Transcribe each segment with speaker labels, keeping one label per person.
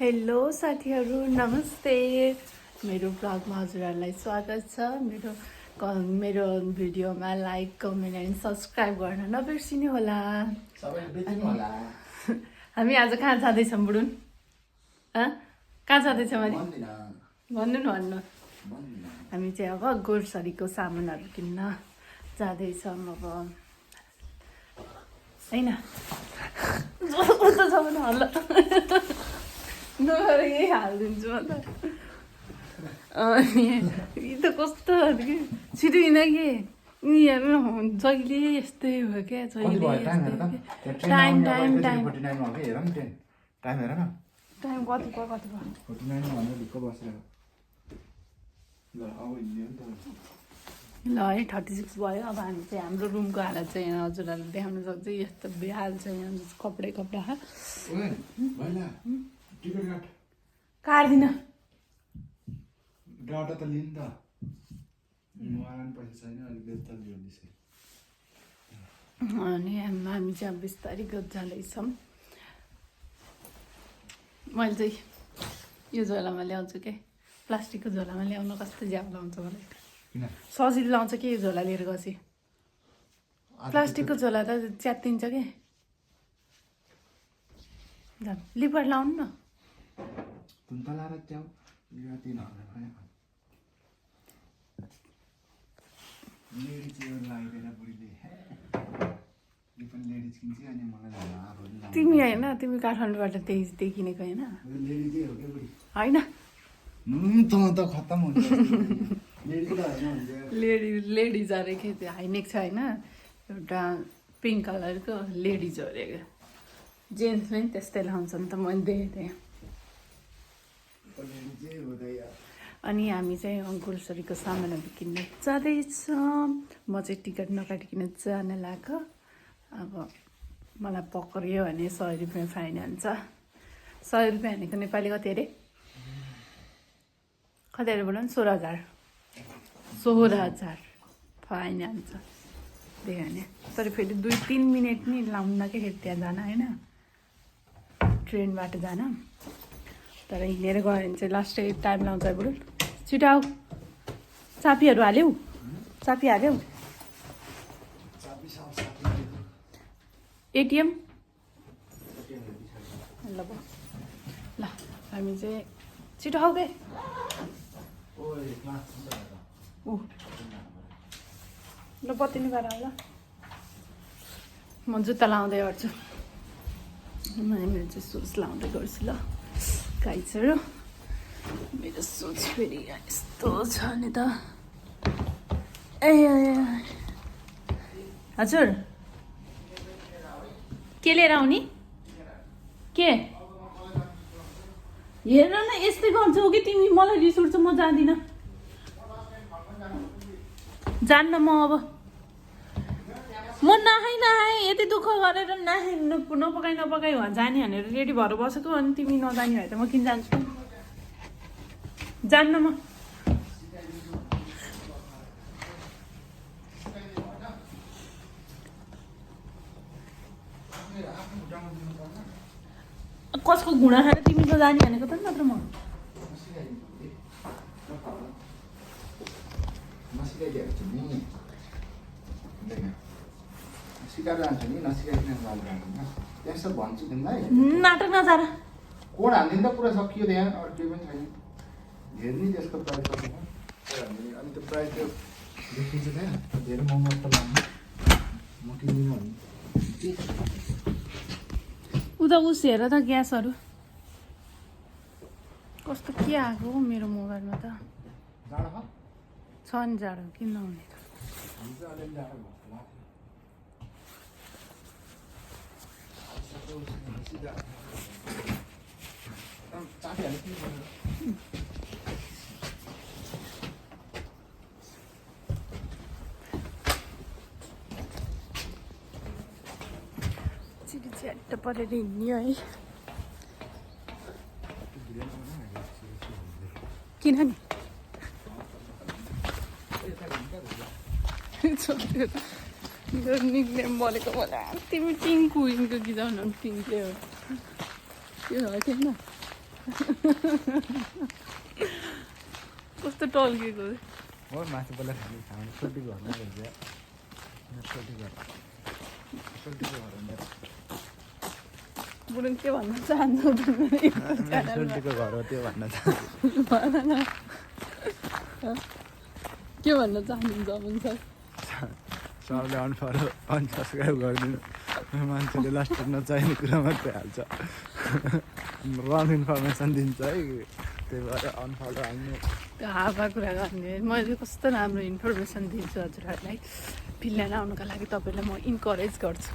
Speaker 1: Hello साथीहरू नमस्ते मेरो ब्लगमा हजुरहरूलाई स्वागत छ मेरो भिडियोमा लाइक कमेन्ट एन्ड सब्स्क्राइब गर्न नबिर्सिनु होला हामी आज कहाँ जाँदैछौँ बुढुन कहाँ जाँदैछौँ अनि भन्नु न हामी चाहिँ अब ग्रोसरीको सामानहरू किन्न जाँदैछौँ अब हैन उता छ भने हल्ला नगरे यही हालिदिन्छु म त अनि यी त कस्तो छिटो हिँड कि यिनीहरू जहिले यस्तै हो क्या जहिले टाइम टाइम टाइम टाइम कति ल है 36 भयो। अब हामी चाहिँ हाम्रो रुमको हालत चाहिँ यहाँ हजुरहरूले देखाउन सक्छ यस्तो बेहाल छ यहाँ कपडा काट्दिन
Speaker 2: डाटा त लिनु त उहाँलाई पैसा छैन अलिक बेच्दा ल्याउँदैछ
Speaker 1: अनि हामी चाहिँ अब बिस्तारै जाँदैछौँ। मैले चाहिँ यो झोलामा ल्याउँछु के प्लास्टिकको झोलामा ल्याउनु कस्तो ज्याप लाउँछ मलाई सजिलो लाउँछ कि यो झोला लिएर गएपछि प्लास्टिकको झोला त च्यात्तिन्छ के लिपर लाउनु न तिमी होइन तिमी काठमाडौँबाट त्यही किनेको होइन लेडिज अरे के त्यो हाइनेक छ होइन एउटा पिङ्क कलरको लेडिज अरेको जेन्ट्स पनि त्यस्तै लाउँछ नि त मैले देखेँ अनि हामी चाहिँ ग्रोसरीको सामानहरू किन्ने जाँदैछौँ। म चाहिँ टिकट नकाटिकन जान लाग्यो। अब मलाई पक्रियो भने 100 रुपियाँ फाइन हान्छ। 100 रुपियाँ भनेको नेपाली कति अरे बोल 16,000 फाइन हान्छ त्यही भने। तर फेरि 2-3 मिनट नि लाउनु के फेरि त्यहाँ जान होइन ट्रेनबाट जान। तर हिँडेर गयो भने चाहिँ लास्ट टाइम लाउँछ बुढो। छिटो आऊ चापीहरू हाल्यौ एटिएम ल हामी चाहिँ छिटो आऊ के ल बत्ती नि गरेर ल म जुत्ता लाउँदै गर्छु। मेरो चाहिँ सुज लाउँदै गर्छु ल गाइजहरू। मेरो सुज फेरि यस्तो छ नि त ए हजुर के लिएर आउने के हेर न यस्तै गर्छौ कि तिमी मलाई रिस उठ्छ म जाँदिनँ जान्न म अब म नखाएँ यति दुःख गरेर नपकाइ उहाँ जाने भनेर रेडी भएर बसेको अनि तिमी नजाने भए त म किन जान्छु जान्न म कसको घुँडा खाएर तिमी त जाने भनेको त नत्र म नाटक नचार
Speaker 2: कोड हालिदिनु त पुरा सकियो त्यहाँ अरू केही पनि छैन हेर्ने त्यसको प्राइस कति छ अनि त्यो प्राइस त्यो देखिन्छ त्यहाँ धेरै महँगो जस्तो लाग्ने म किन्दिनँ भने
Speaker 1: उता उस हेर त ग्यासहरू कस्तो के आएको मेरो मोबाइलमा त छ नि जाडो किन नहुने त चिरी च्याट्ट परेर हिँड्यो है किन नि निक्नेम बोलेको मलाई तिमी टिङ्कु टिङ्कु कि जाउन टिङ्कले हो त्यो हो थिएन कस्तो टल्केको
Speaker 2: हो मासु पहिला खाने सोल्टीको घरमा हुन्छ सोल्टीको घर हुन्छ
Speaker 1: बुढो के भन्न चाहन्छ
Speaker 2: सोल्टीको घर हो त्यो भन्न चाहन्छु
Speaker 1: के भन्न चाहनुहुन्छ हुन्छ
Speaker 2: सबले अनफलो अनसब्सक्राइब गरिदिनु मान्छेले लास्टमा नचाहिने कुरा मात्रै हाल्छ रङ इन्फर्मेसन दिन्छ है त्यही भएर अनफलो हाल्नु
Speaker 1: त्यो हावा कुरा गर्ने मैले कस्तो राम्रो इन्फर्मेसन दिन्छु हजुरहरूलाई फिनल्यान्ड आउनुको लागि तपाईँलाई म इन्करेज गर्छु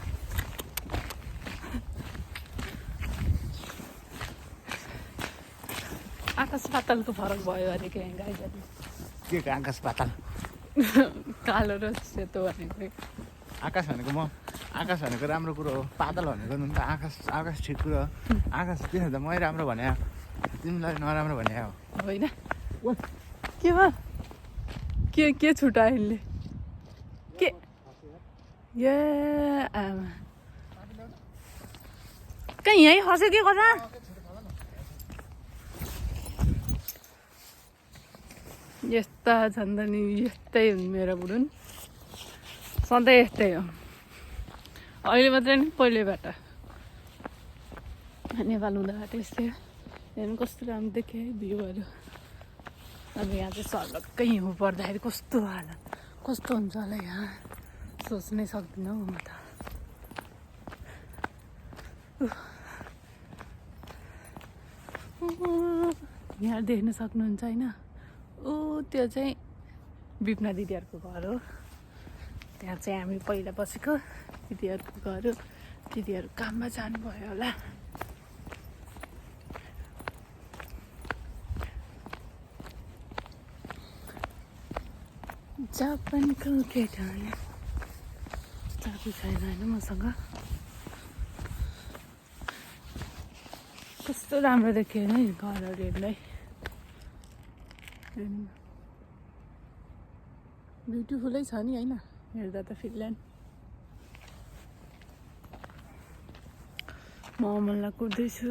Speaker 1: आकाश पातालको फरक भयो अरे क्या गाईहरू
Speaker 2: के आकाश पाताल
Speaker 1: कालो र सेतो भनेको
Speaker 2: आकाश भनेको आकाश भनेको राम्रो कुरो हो पातल भनेको नि त आकाश ठिक कुरो हो आकाश किन त मै राम्रो भने तिमीलाई नराम्रो भने हो
Speaker 1: होइन के भयो के छुट्यायो यसले के ए आमा कहीँ यहीँ खसिदियो कता यस्ता छन् त नि यस्तै हुन् मेरो बुढुन सधैँ यस्तै हो अहिले मात्रै नि पहिलेबाट नेपाल हुँदाबाट यस्तै हो हेर्नु कस्तो राम्रो देखेँ है भ्यूहरू अनि यहाँ चाहिँ सर्लक्कै हिउँ पर्दाखेरि कस्तो हालत कस्तो हुन्छ होला यहाँ सोच्नै सक्दिनँ हौ म त यहाँ देख्न सक्नुहुन्छ होइन त्यो चाहिँ बिपना दिदीहरूको घर हो त्यहाँ चाहिँ हामी पहिला बसेको दिदीहरूको घर हो दिदीहरू काममा जानुभयो होला जापानको केटा चाबी छैन होइन मसँग कस्तो राम्रो देखियो नि घरहरू हेर्दै ब्युटिफुलै छ नि होइन हेर्दा त फिनल्यान्ड म अमललाई कुर्दैछु